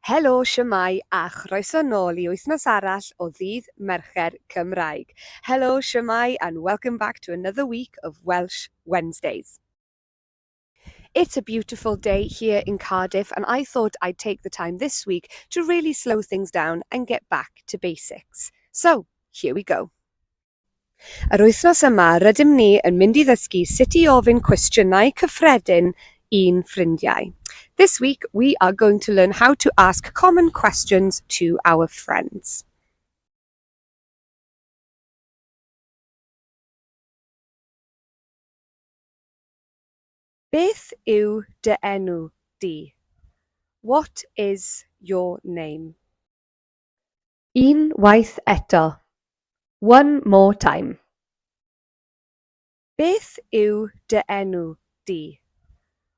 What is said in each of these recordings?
Helo, shwmae, a chroeso nôl i wythnos arall o Ddydd Mercher Cymraeg. Helo, shwmae, and welcome back to another week of Welsh Wednesdays. It's a beautiful day here in Cardiff, and I thought I'd take the time this week to really slow things down and get back to basics. So, here we go. Yr wythnos yma rydym ni yn mynd i ddysgu sut i ofyn cwestiynau cyffredin i'n ffrindiau. This week we are going to learn how to ask common questions to our friends. Beth yw dy enw di? What is your name? Unwaith eto. One more time. Beth yw dy enw di?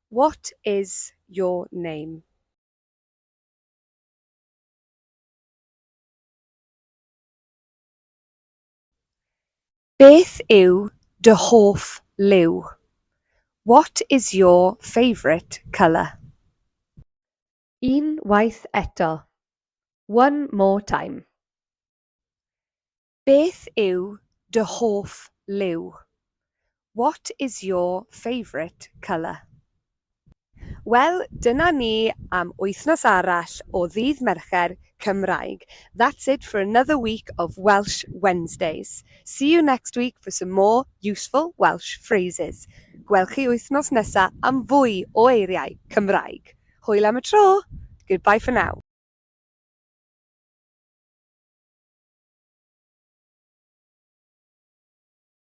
What is your name? Beth yw dy hoff liw? What is your favourite colour? Unwaith eto. One more time. Beth yw dy hoff liw? What is your favourite colour? Wel, dyna ni am wythnos arall o Ddydd Mercher Cymraeg. That's it for another week of Welsh Wednesdays. See you next week for some more useful Welsh phrases. Gwel chi wythnos nesa am fwy o eiriau Cymraeg. Hwyl am y tro! Goodbye for now.